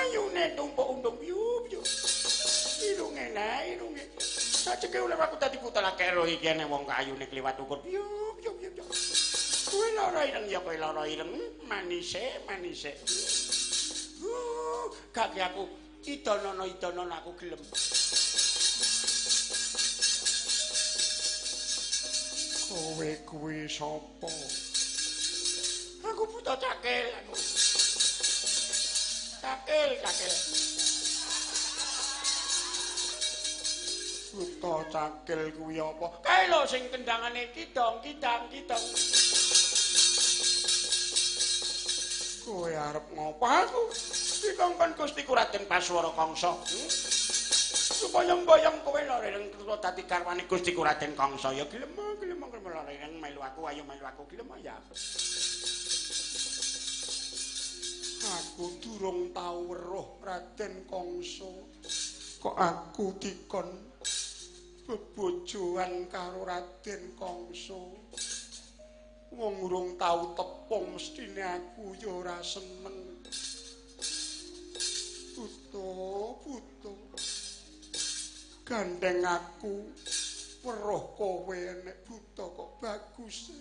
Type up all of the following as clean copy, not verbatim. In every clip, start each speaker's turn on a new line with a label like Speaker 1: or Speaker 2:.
Speaker 1: Ayune tumpuk untung piyu piyu. Irunge nae irunge. Sajeke oleh aku dadi buta lake roh iki ene wong ayune kliwat ukur piyu piyu piyu. Kowe lara ireng ya kowe lara ireng, manise manise. Gak aku idonono idonono aku gelem. Kowe kuwi sapa? Aku buta cakil aku. Cakil, cakil. Buta cakil kuwi apa? Kae lho sing kendangane kidong, kidang, kidong. Kowe arep ngopo aku? Dikongkon Gusti Raden Baswara Kangsa. Supaya mboyong kowe lho ireng dadi garwane Gusti Raden Kangsa ya gelem gelem gelem lho ireng melu aku ayo melu aku gelem ya. Aku durung tau weruh Raden Kangsa. Kok aku dikon bebojoan karo Raden Kangsa. Wong urung tau tepung mestine aku ya ora seneng. Buta, buta. Gandeng aku weruh kowe nek buta kok bagus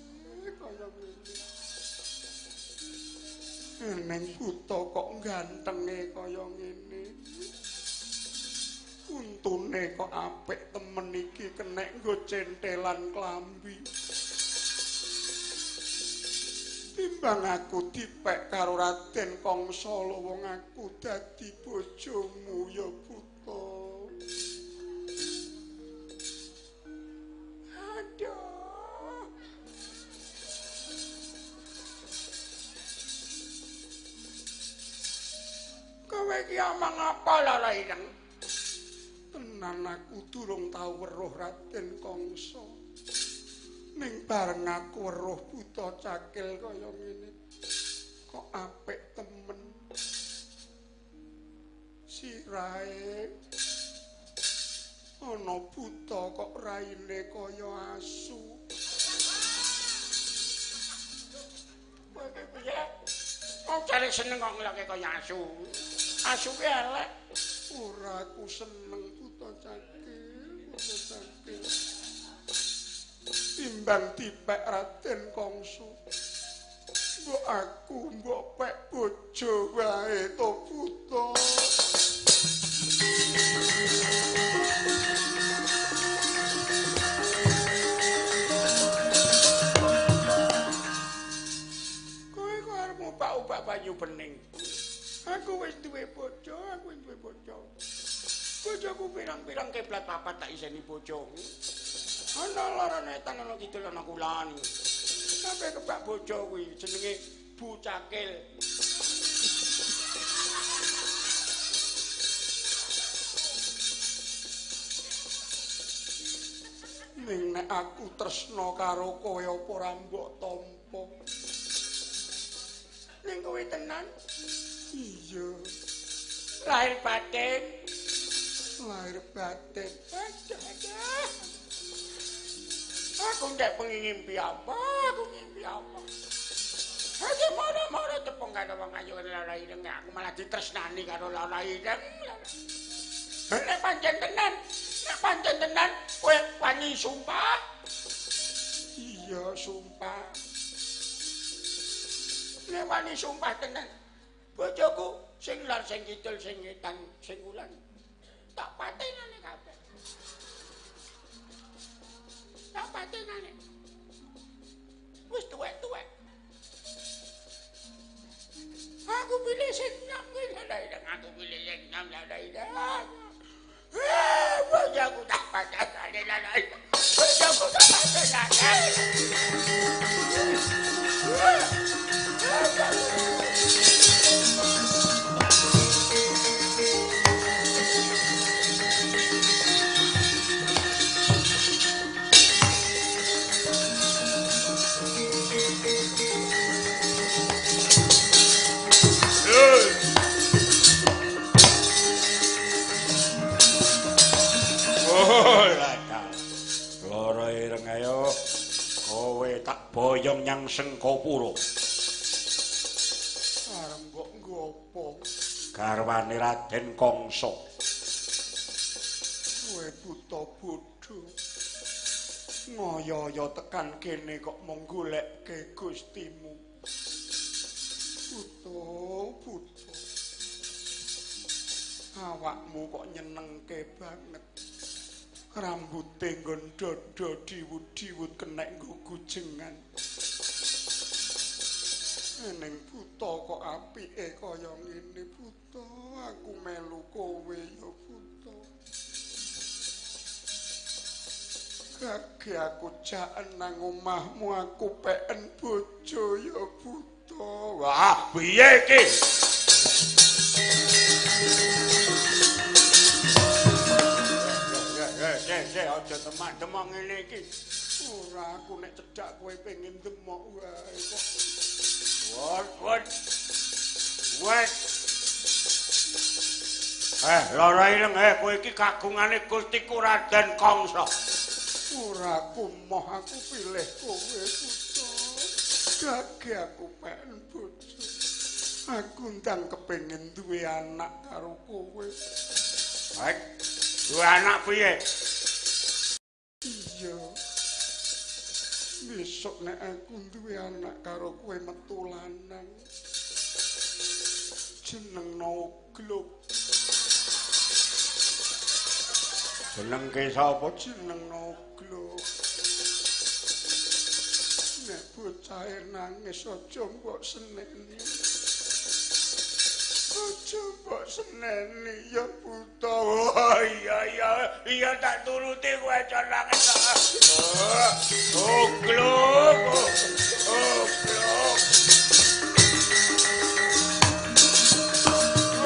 Speaker 1: kaya ngene. Neng buta kok gantenge kaya ngene. Untune kok apik temen iki kenek nggo centelan klambi. Timbang aku dipek karo Raden Kangsa lho wong aku dadi bojomu ya buta. Aduh. Kowe iki omong apa lara ireng? Tenan aku durung tau weruh Raden Kangsa. Ning bareng aku weruh buta cakil kaya ngene. Kok apik temen. Sirahe ana buta kok raine kaya asu. Kowe iki piye? Kok jare seneng kok ngeloke kaya asu. Asu ki elek. Ora aku seneng buta cakil, buta cakil. Timbang dipek Raden Kangsa. Mbok aku mbok pek bojo wae to buta. Kowe kok arep ngubak-ubak banyu bening. Aku wis duwe bojo, aku wis duwe bojo. Bojoku pirang-pirang kiblat papat tak iseni bojo. Ana lorone etan ana kidul ana kulon. Kabeh kebak bojo kuwi jenenge Bu Cakil. Ning nek aku tresna karo kowe apa ora mbok tampa? Ning kowe tenan? Iya. Lahir batin. Lahir batin. Aduh, aduh. Aku ndek pengen ngimpi apa? Aku ngimpi apa? Aja moro-moro tepung karo wong ayu lara ireng, aku malah ditresnani karo lara ireng. Nek pancen tenan, nek pancen tenan kowe wani sumpah. Iya, sumpah. Nek wani sumpah tenan. Bojoku sing lor sing kidul sing ngetan sing kulon tak patenane kabeh. Tak patenane. Wis tuwek-tuwek. Aku pilih sing nom kuwi lha aku pilih sing nom lha ireng. Bojoku tak patenane lha. Bojoku tak patenane. Lara ireng ayo kowe tak boyong nyang Sengkapura. Arep mbok nggo apa? Garwane Raden Kangsa. Kowe buta bodho. Ngoyo-yo tekan kene kok mung golekke Gustimu. Buta, buta. Awakmu kok nyenengke banget. Rambute nggon dada diwud-diwud kenek nggo gujengan. Ning buta kok apike kaya ngene buta, aku melu kowe ya buta. Gage aku jaken nang omahmu, aku peken bojo ya buta. Wah, piye iki? Ya, aja demak-demok ngene iki. Ora, aku nek cedhak kowe pengin demok wae kok. Wot, wot. Wet. Lara ireng, kowe iki kagungane Gustiku Raden Kangsa. Ora kumoh aku pilih kowe buta. Gage aku pengen bojo. Aku ndang kepengin duwe anak karo kowe. Baik, duwe anak piye? Iya. Besok nek aku duwe anak karo kowe metu lanang. Jeneng Nogluk. Jeneng ke sapa? Jeneng Nogluk. Nek bocahe nangis aja mbok seneni. Aja mbok seneni ya buta. Oh iya iya iya tak turuti kowe aja nangis. Nogluk. Nogluk.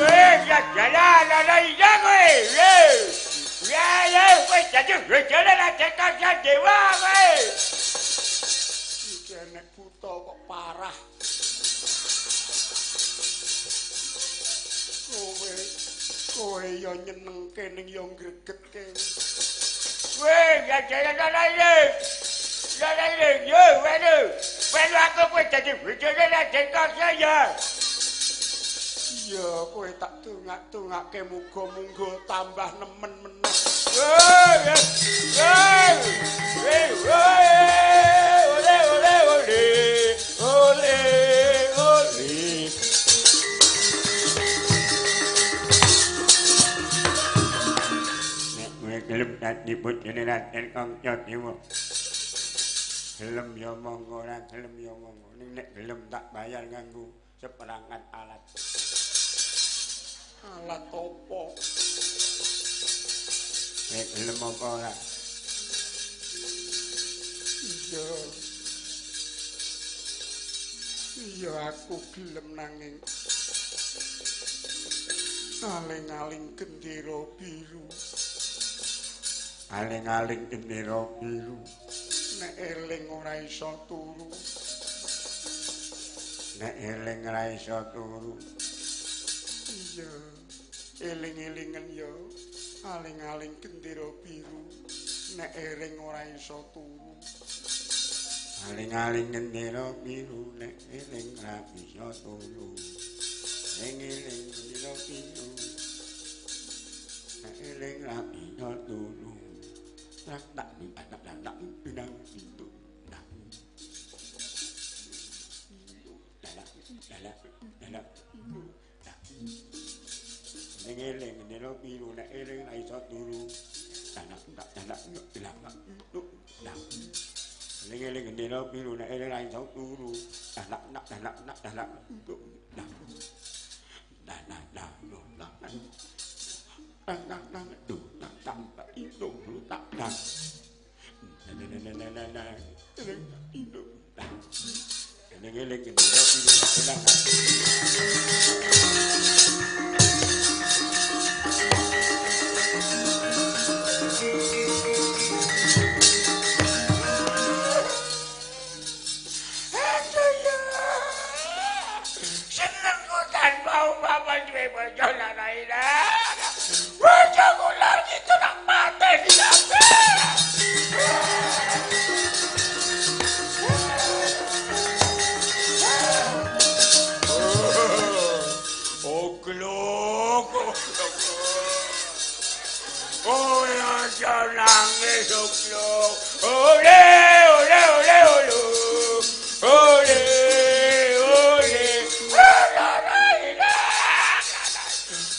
Speaker 1: Weh, ya jalan ana iya kowe. Ya ya kowe dadi bojone Raden Kangsa Dewa kowe. Iki nek buta kok parah. Kowe kowe ya nyenengke ning ya ngregetke. Weh, ya jalan ana iki. Ya ya yo wenu. Wenu aku kowe dadi bojone Raden Kangsa ya. Iya, kowe tak dongak-dongake muga-muga tambah nemen meneh. Weh, weh, weh, weh, ole ole ole, ole ole. Nek kowe gelem dadi bojone Raden Kangsa Dewa. Gelem ya monggo, ora gelem ya monggo. Ning nek gelem tak bayar nganggo seperangkat alat. Alat opo? Nek gelem apa ora? Iya. Iya aku gelem nanging aling-aling gendera biru. Aling-aling gendera biru. Nek eling ora iso turu. Nek eling ora iso turu. Iya, eling-elingen ya, aling-aling gendera biru, nek eling ora iso turu. Aling-aling gendera biru, nek eling ora iso turu. Eling-eling gendera biru, nek eling ora iso turu. Tak tak tak tak tak pinang pintu. Tak. Tak tak tak. Ning eling gendera biru nek eling ra iso turu. Tak tak tak tak tak tak. Ning eling gendera biru nek eling ra iso turu. Tak tak tak tak tak tak tak. Tak tak tak tak. Tak tak tak tak tak tak itu tak tak. Na na na na na. Itu tak. Ning eling gendera biru nek eling. Senengku tanpa umpama duwe bojo lanang Bojoku lagi itu tak pateni kabeh. Oh, Aja nangis, Oglok. Ole, ole, ole, ole. Ole, ole.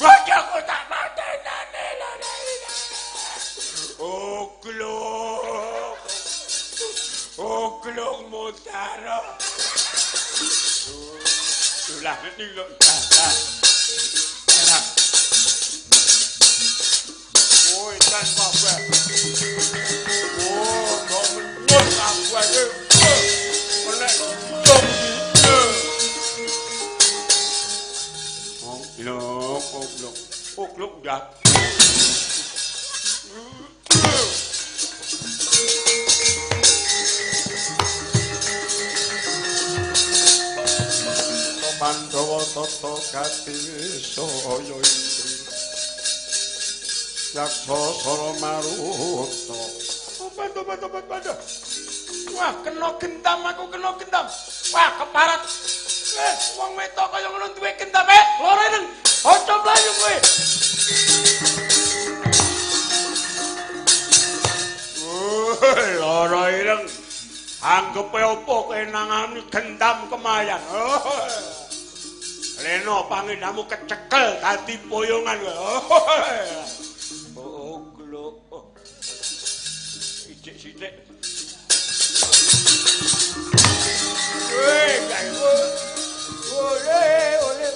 Speaker 1: Bojoku tak patenane lho. Oglok. Oglok mutara. Lah ning lho. Lah. Woi, tan kabeh. Oh, kok menyut kabeh. Nek dong iki. Oglok, oglok. Oglok ndak.
Speaker 2: Pandhawa tata gati saya indri yaksa sara maruta.
Speaker 1: Obat obat obat obat. Wah, kena gendam aku, kena gendam. Wah, keparat. Wong wedok kaya ngono duwe gendam loro neng. Aja mlayu kowe. Loro ireng. Anggepe opo kowe nangani gendam kemayan. Leno pangenamu kecekel dadi boyongan kowe. Oh, glok. Sithik-sithik. Weh, gawe. Ole, ole.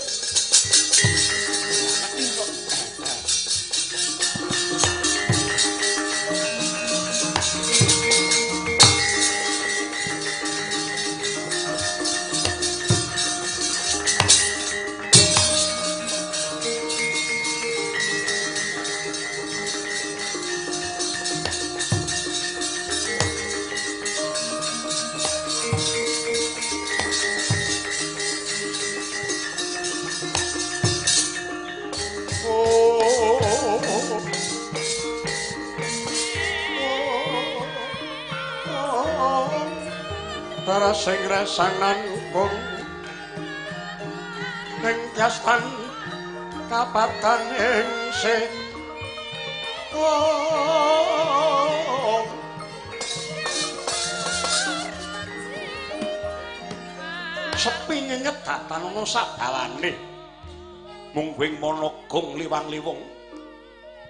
Speaker 2: Tara sing resangan kung ing tiastan kapatan ing se
Speaker 1: sepi nyenyet datan ana sabawane mungguing monogung liwang-liwung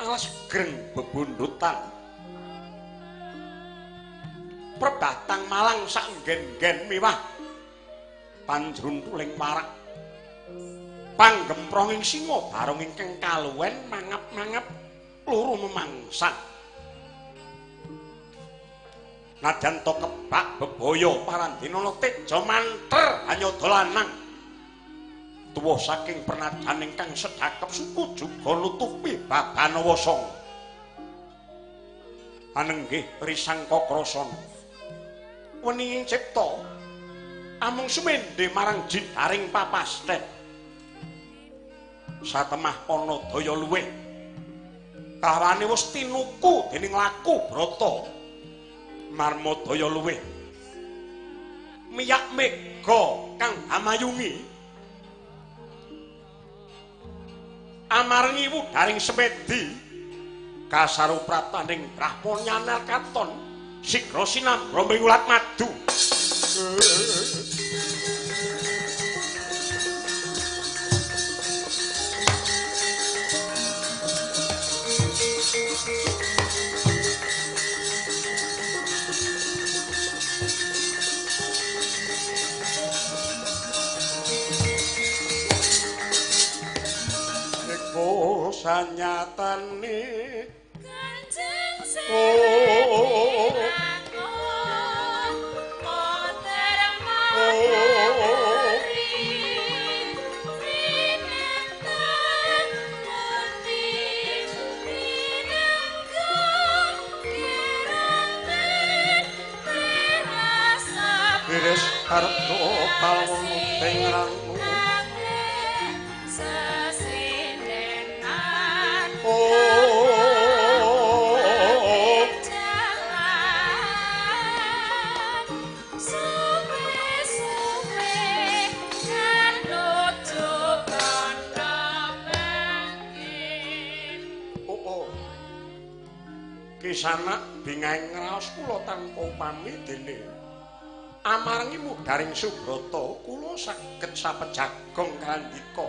Speaker 1: alas greng bebundutan perbatang malang sak nggen-nggen miwah panjruntuling warak panggempronging singa barong ingkang kaluwen mangap-mangap loro memangsan nadyan to kebak bebaya parandinana teja manter hanyada lanang tuwa saking pernajan ingkang sedhakep suku juga nutupi babanawa sanga anenggih risangka krasana weninging cipta amung sumendhe marang jidaring papasten satemah ana daya luwih kawane wis tinuku dening laku brata marma daya luwih miyak mega kang hamayungi amarngi wudaring semedi kasaruprataning Brahma nyanel katon sigra sinambra ming ulat madu.
Speaker 2: Iku sanyatane
Speaker 3: Kanjeng
Speaker 2: Iris harto pawon ing ranu Kisanak bingahing raos kula tanpa upami dene amarengi mudharing subrata kula saged sapejagong kandika.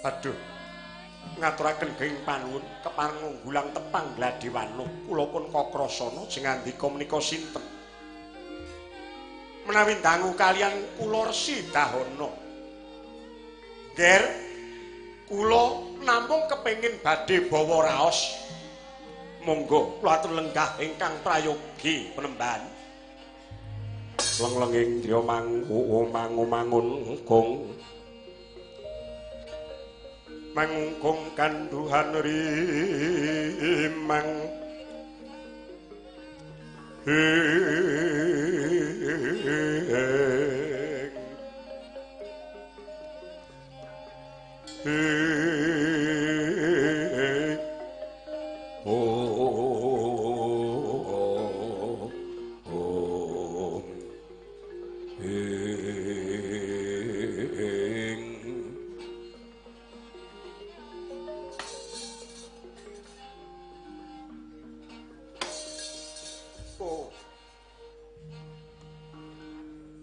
Speaker 2: Aduh, ngaturaken geng panuwun kepareng nggulang tepang gladiwano kula pun kakrasana jengandika menika sinten? Menawi dangu kalian kula Resi Dahana. Nger, kula namung kepengin badhe bawa raos. Monggo kula atur lenggah ingkang prayogi penemban. Lenglenging driya mangu mangu mangun kung mangungkung kanduhan rimang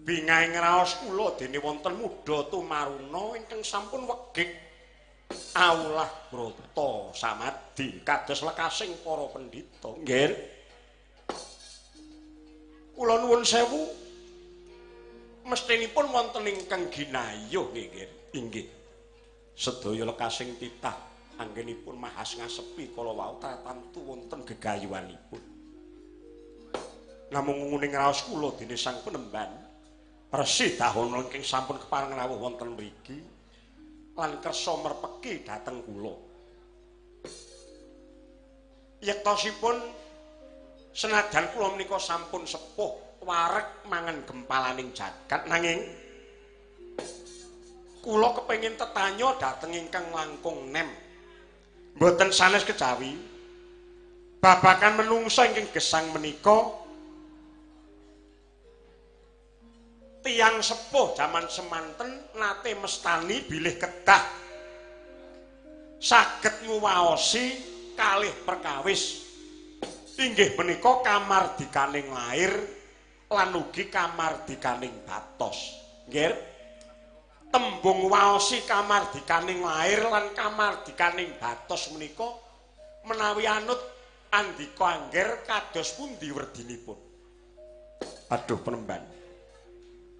Speaker 2: Bingahing raos kula dene wonten mudha tumaruna ingkang sampun wegik aulah brata samadi kados lekasing para pendhita. Nggih. Kula nuwun sewu mestinipun wonten ingkang ginayuh nggih. Inggih. Sedaya lekasing titah anggenipun mahas ngasepi kala wau tartamtu wonten gegayuhanipun. Namung nguning raos kula dene sang penemban Resi Dahana ingkang sampun kepareng rawuh wonten mriki lan kersa merpeki dhateng kula. Yektosipun senajan kula menika sampun sepuh wareg mangan gempalaning jagat nanging kula kepengin tetanya dhateng ingkang langkung nem. Mboten sanes kejawi babakan menungsa ingkang gesang menika tiyang sepuh jaman semanten nate mestani bilih kedah saged nguwaosi kalih perkawis inggih menika kamardikaning lair lan ugi kamardikaning batos. Nggih, tembung waosi kamardikaning lair lan kamardikaning batos menika menawi anut andika angger kados pundi werdinipun? Aduh penemban,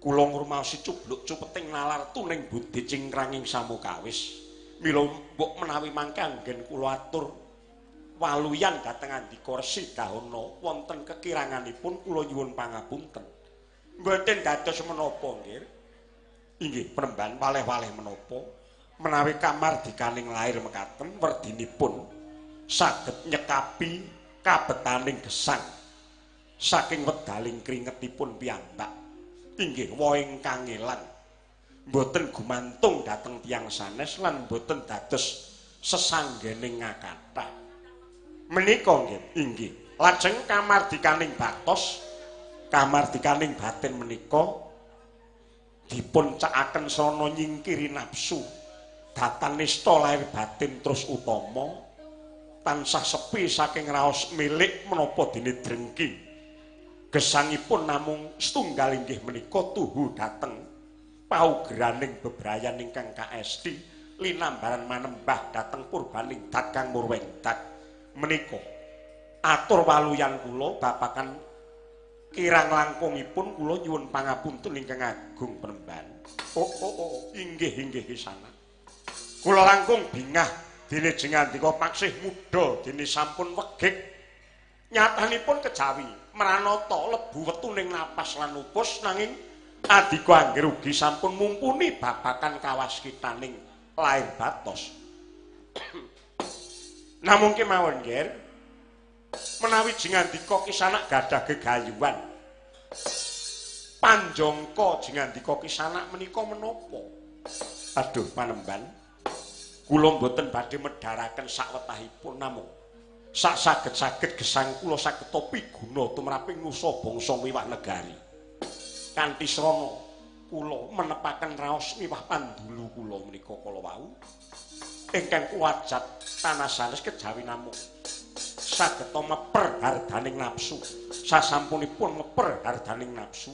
Speaker 2: kula ngrumaosi cubluk cupeting nalar tuning budi cingkranging samukawis. Mila mbok menawi mangke anggen kula atur waluyan dhateng andika Resi Dahana wonten kekiranganipun kula nyuwun pangapunten. Mboten dados menapa nggih. Inggih penemban waleh-waleh menapa menawi kamardikaning lair mekaten werdinipun saged nyekapi kabetaning gesang saking wedaling kringetipun piyambak. Inggih woing kangelan mboten gumantung dhateng tiyang sanes lan mboten dados sesanggening ngakathah. Menika nggih inggih lajeng kamardikaning batos kamardikaning batin menika dipun cakaken sarana nyingkiri nafsu datan nista lahir batin terus utama tansah sepi saking raos milik menapa dene drengki. Gesangipun namung setunggal inggih menika tuhu dhateng paugeraning bebrayan ingkang kaesti linambaran manembah dhateng purbaning dat kang murwengdat. Menika atur waluyan kula babakan kirang langkungipun kula nyuwun pangapunten ingkang agung penemban. Oh oh oh inggih inggih kisana. Kula langkung bingah dene jengandika paksih mudha dene sampun wegik nyatanipun kejawi mranata lebu wetuning napas lan upus nanging adika angger ugi sampun mumpuni babakan kawaskitaning lair batos. Namung kemawon nggih menawi jengandika kisanak gadah gegayuhan panjangka jengandika kisanak menika menapa? Aduh panemban, kula mboten badhe medharaken sakwetahipun namung sak saged-saged gesang kula saged piguna tumraping nusa bangsa miwah negari. Kanthi srana kula menepaken raos miwah pandulu kula menika kala wau ingkang kuwajat tanah sanes kejawi namung Saged meper hardaning nafsu. Sasampunipun meper hardaning nafsu,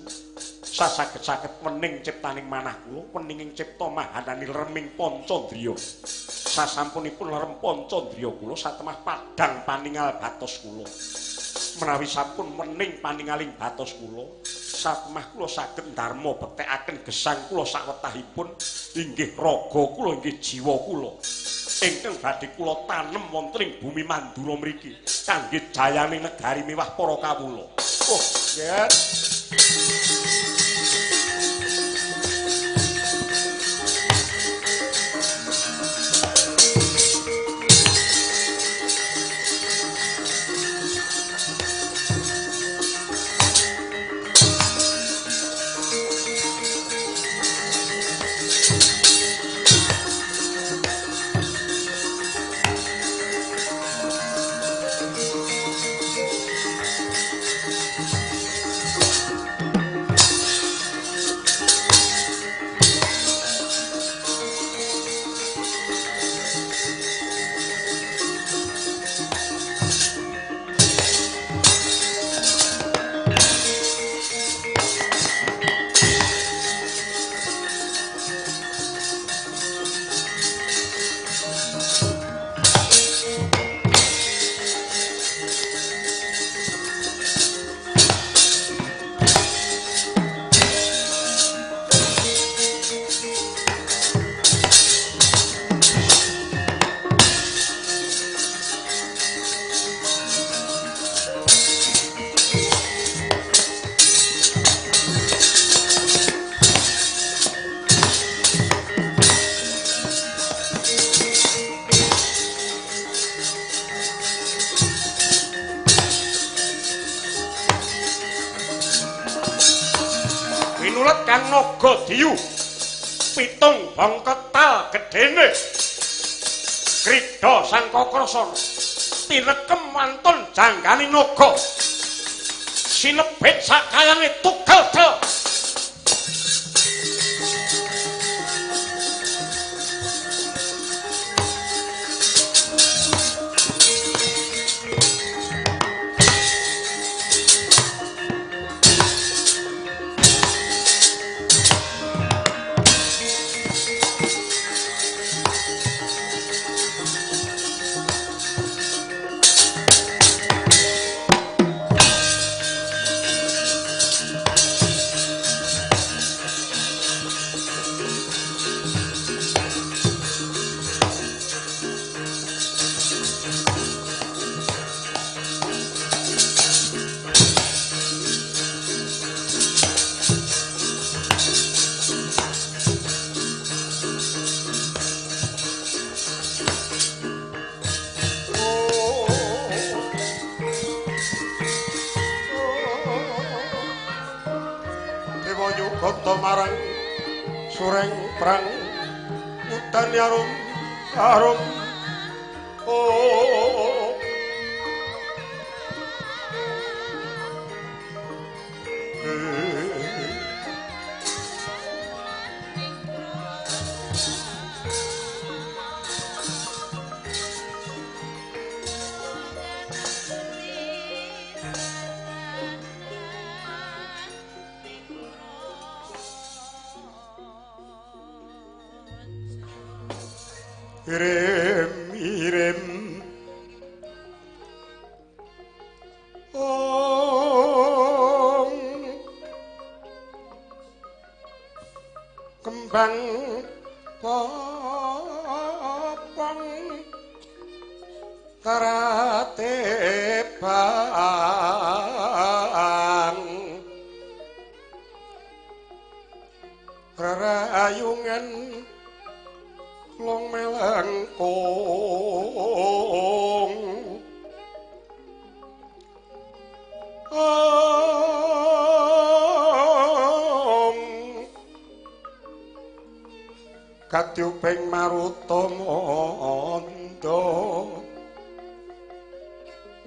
Speaker 2: sasaged-saged wening ciptaning manah kula, weninging cipta mahanani lereming pancandriya. Sasampunipun lerem pancandriya kula satemah padhang paningal batos kula. Menawi sampun wening paningaling batos kula, satemah kula saged dharma bektekaken gesang kula sawetahipun inggih raga kula inggih jiwa kula ingkang badhe kula tanem wonten ing bumi Mandura mriki kangge jayaning negari miwah para kawula. Oh, nggih. Kang Naga Diyu pitung bangketal gedene Krida Sangkakrasana tinekem wantun janggane naga sinebet sakayange tugel del. Marang sureng prang udan arum arum oh Irem, irem. Om. Kembang popong karatebang rerayungan long melengkung om katyuping maruta mandha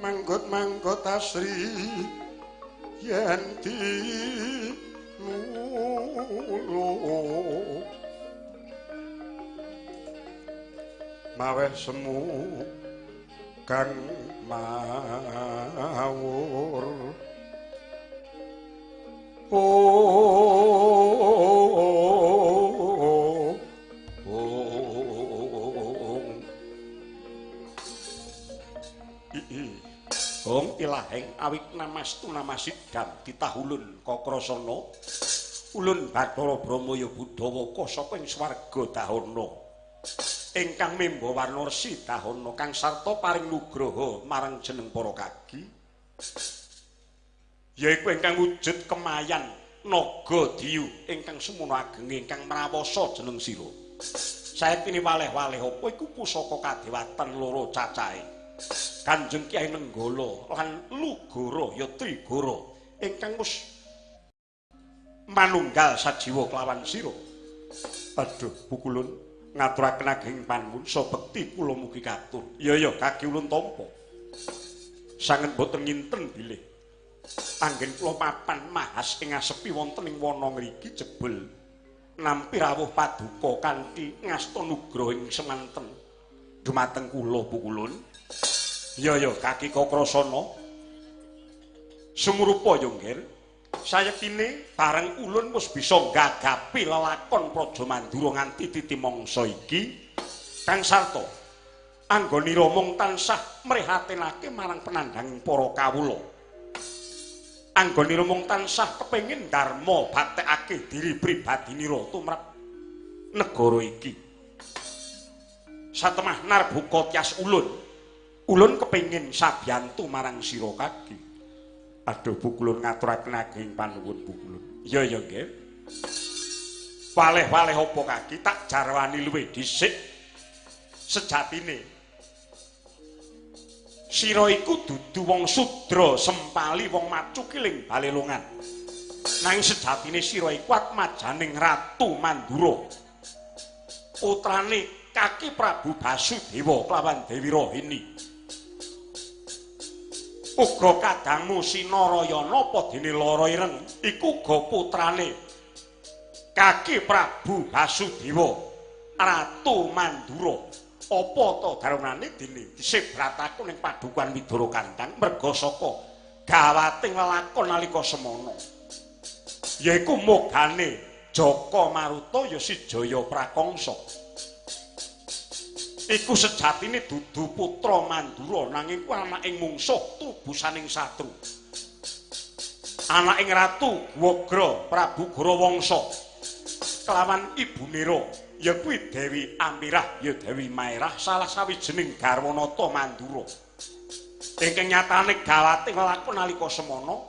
Speaker 2: manggut-manggut asri yen dinulu maweh semu kang mawur. Hong ilaheng awit namastu namasidam ditahulun kakrasana ulun Bathara Brahma ya Budawaka saka ing swarga dahana ingkang memba warna resi dahana kang sarta paring nugraha marang jeneng para kagi yaiku ingkang wujud kemayan naga diyu ingkang semono agenge ingkang mrawasa jeneng sira. Sayektine waleh-waleh apa iku pusaka kadewatan loro cacahe Kanjeng Kyai Nenggala lan Lugara ya Trigara ingkang wis manunggal sajiwa kelawan sira. Aduh, pukulun ngaturaken ageng panuwun sabekti kula mugi katur. Ya ya kaki ulun tampa. Sanget boten nginten bilih anggen kula papan mahas ing asepi wonten ing wana ngriki jebul nampi rawuh paduka kanthi ngasta nugraha ing semanten dumateng kula pukulun. Ya ya kaki kakrasana sumurupa ya nggih. Sayektine bareng ulun wis bisa nggagapi lelakon Praja Mandura nganti titi mangsa iki kang sarta anggonira mung tansah mrihatinake marang penandhanging para kawula. Anggonira mung tansah kepengin dharma baktekake diri pribadinira tumrap negara iki. Satemah narbuka tyas ulun, ulun kepengin sabiyantu marang sira kaki. Aduh pukulun ngaturaken ageng panuwun pukulun. Iya ya nggih. Waleh-waleh apa kaki tak jarwani luwih dhisik. Sejatine sira iku dudu wong sudra sempali wong macukiling balelongan. Nanging sejatine sira iku atmajaning Ratu Mandura. Putrane Kaki Prabu Basudewa kelawan Dewi Rohini. Uga kadangmu Sinarayana apa dene Lara Ireng iku uga putrane Kaki Prabu Basudewa Ratu Mandura. Apa ta daronane dene disebrataku ning padukuhan Widara Kandang merga saka gawating lelakon nalika semana yaiku mogane Jaka Maruta ya si Jaya Prakangsa. Iku sejatine dudu putra Mandura nanging ku anaking mungsuh tubusaning satru. Anaking Ratu Gwagra Prabu Gorawangsa kelawan ibunira ya kuwi Dewi Amirah ya Dewi Maerah salah sawijining garwanata Mandura. Ingkang nyatane gawate lelakon nalika semana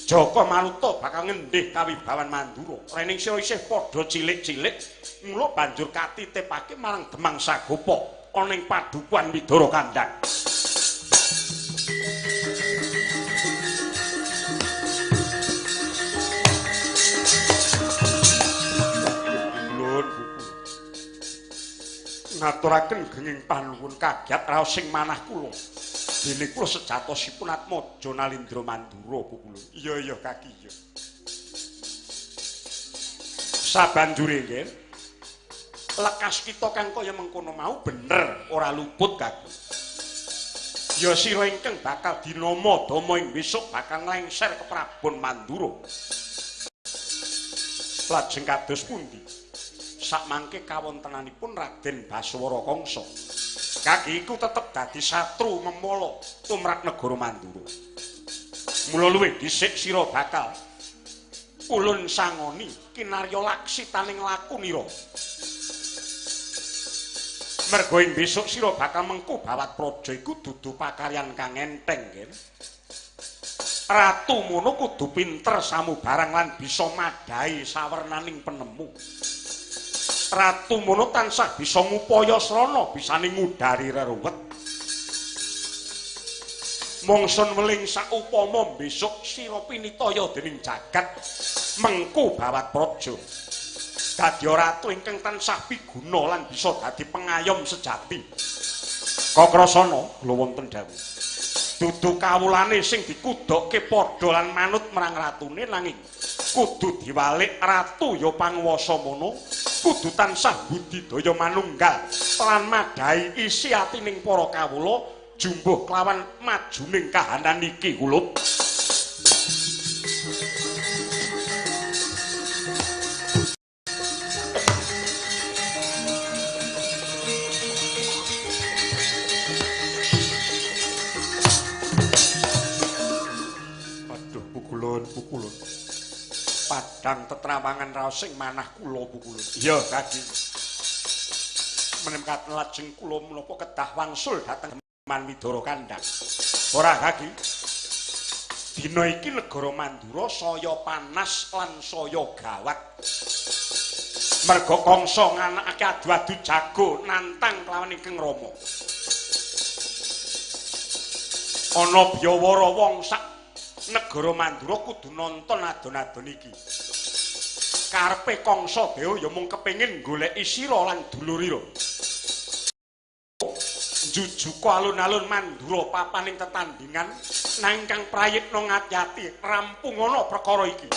Speaker 2: Jaka Maruta bakal ngendih kawibawan Mandura. Rening sira isih padha cilik-cilik mula banjur katitipake marang Demang Sagopa ana ing padukuhan Widara Kandang. Ngaturaken genging panuwun kagiat raos sing manah kula. Dene kula sejatosipun Atmaja Nalindra Mandura pukulun. Iya iya kaki iya. Sabanjure nggih. Lekas kita kang kaya mengkono mau bener ora luput kaki. Ya sira ingkang bakal dinama dama ing besok bakal lengser ke Prabon Mandura. Lajeng kados pundi? Sakmangke kawontenanipun Raden Baswara Kangsa. Kaki iku tetep dadi satru memala tumrap negara Mandura. Mula luwih dhisik sira bakal ulun sangoni kinarya laksitaning lakunira. Merga ing besok sira bakal mengku bawat praja iku dudu pakaryan kang enteng nggih. Ratu mono kudu pinter samubarang lan bisa madhahi sawernaning penemu. Ratu mono tansah bisa ngupaya srana bisane ngudari reruwet. Mongson weling saupama besok sira pinitaya dening jagat mengku bawat praja. Dadi ratu ingkang tansah piguna lan bisa dadi pengayom sejati. Kakrasana kula wonten dawuh. Dudu kawulane sing dikudokke padha lan manut marang ratune nanging kudu diwalik ratu ya panguwasa mono kudu tansah budidaya manunggal lan madhahi isi atining para kawula Jumbuh kelawan majuning kahanan iki kulup. Aduh pukulun pukulun. Padang tetrawangan raos sing manah kula pukulun. Iya, Kaki. Menika lajeng kula menapa kedah wangsul dhateng Manwidara kandhang. Ora Kaki. Dina iki negara Mandura saya panas lan saya gawat. Merga Kangsa nganakake adu-adu jago nantang kelawan ingkang Rama. Ana biyawara wong sak negara Mandura kudu nonton adon-adon iki. Karepe Kangsa Dewa ya mung kepengin goleki sira lan dulurira. Jujuka alun-alun Mandura papaning tetandhingan nanging kang prayitna ngati-ati rampungana perkara iki.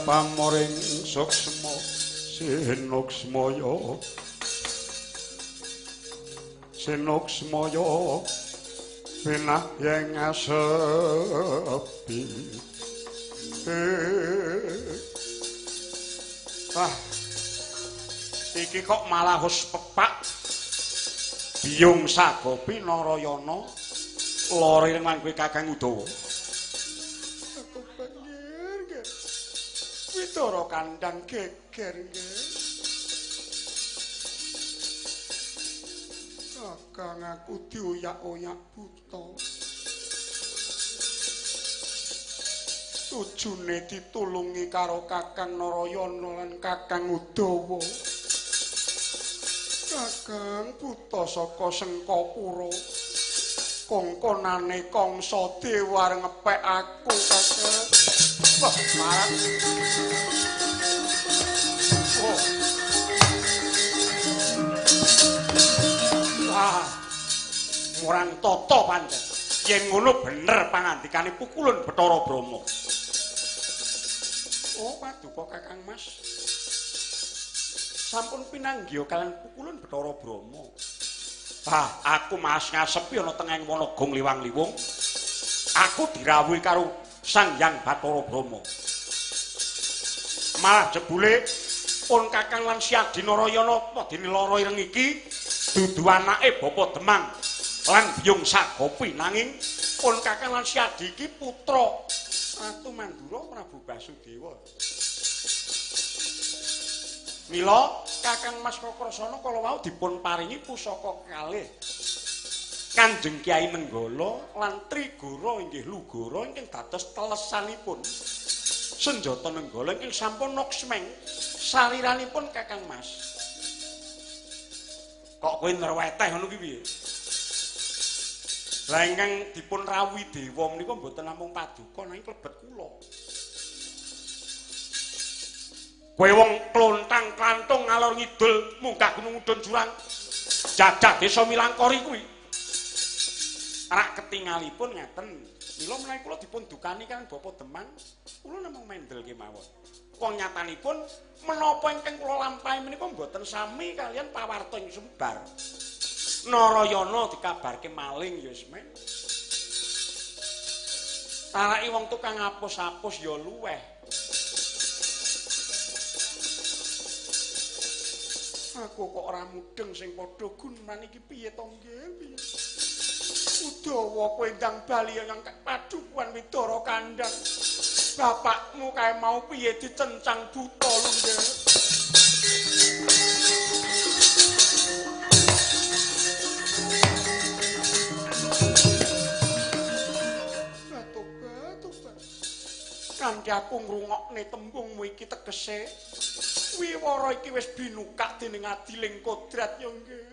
Speaker 2: Pamoring suksma sinuksmaya sinuksmaya pinah yen asepi. Ah, Iki kok malah wis pepak Biyung Sagopi Narayana lara ireng lan kowe Kakang Udawa.
Speaker 1: Aku bener nggih. Widara kandhang geger nggih. Kakang aku dioyak-oyak buta. Tujune ditulungi karo Kakang Narayana lan Kakang Udawa. Kakang buta saka Sengkapura. Kongkonane Kangsa Dewa arep ngepek aku, Kakang. Wah, marah. Oh.
Speaker 2: Wah. Murang tata pancen. Yen ngono bener pangandikane pukulun Bathara Brahma. Oh, paduka Kakang Mas. Sampun pinanggih kalian pukulun Bathara Brahma. Ah, aku mas ngasepi ana tengahing wana gong liwang-liwung. Aku dirawuhi karo Sang Hyang Bathara Brahma. Malah jebule pun Kakang lan Siadi Narayana padene lara ireng iki dudu anake Bapak Demang lan Biyung Sagopi, nanging pun Kakang lan Siadi iki putra Ratu Mandura Prabu Basudewa. Mila Kakang Mas Kakrasana kala wau dipun paringi pusaka kalih Kanjeng Kyai Nenggala lan Trigara inggih Lugara ingkang dados telesanipun senjata Nenggala ingkang sampun nuksmeng sariranipun Kakang Mas. Kok kowe nreweteh ngono ki piye? Lah ingkang dipun rawuhi dewa menika mboten namung paduka nanging klebet kula. Kowe wong klontang klantung ngalor ngidul munggah gunung mudhun jurang jajah desa Milangkori kuwi. Rak ketingalipun ngaten. Mila menawi kula dipun dukani kaliyan Bapak Demang, kula namung mendel kemawon. Wong nyatanipun menapa ingkang kula lampahi menika mboten sami kaliyan pawarta ing sumbar. Narayana dikabarke maling ya wis men. Taraki wong tukang apus-apus ya luweh.
Speaker 1: Aku kok ora mudeng sing padha guneman iki piye to nggih piye. Udawa kowe ndang bali yang padukuan Widara kandhang. Bapakmu kae mau piye dicencang buta lho nggih. Tobat, tobat. Kanthi aku ngrungokne tembungmu iki tegese wiwara iki wis binukak dening adiling kodrat ya nggih.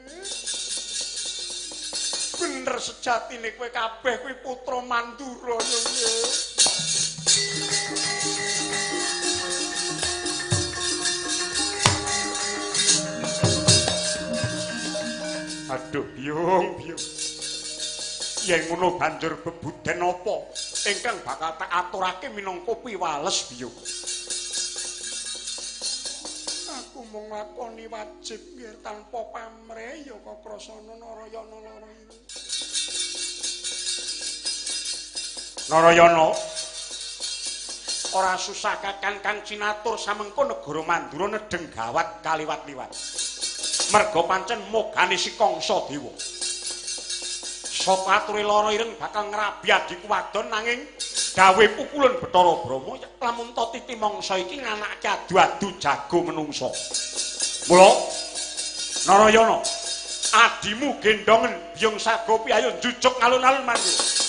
Speaker 1: Bener sejatine kowe kabeh kuwi putra Mandura ya nggih.
Speaker 2: Aduh biyung, biyung. Yen ngono banjur bebuden apa ingkang bakal tak aturake minangka piwales biyung?
Speaker 1: Aku mung nglakoni wajib nggih tanpa pamrih ya Kakrasana Narayana lara iki.
Speaker 2: Narayana, ora susah Kakang kang cinatur samengko negara Mandura nedheng gawat kaliwat-liwat. Merga pancen mogane si Kangsa Dewa. Saka ature lara ireng bakal ngrabi adhiku wadon, nanging gawe pukulun Bathara Brahma lamun ta titi mangsa iki nganake adu-adu jago menungsa. Mula Narayana, adimu gendongen Biyung Sagopi ayo njujuk alun-alun Mandura.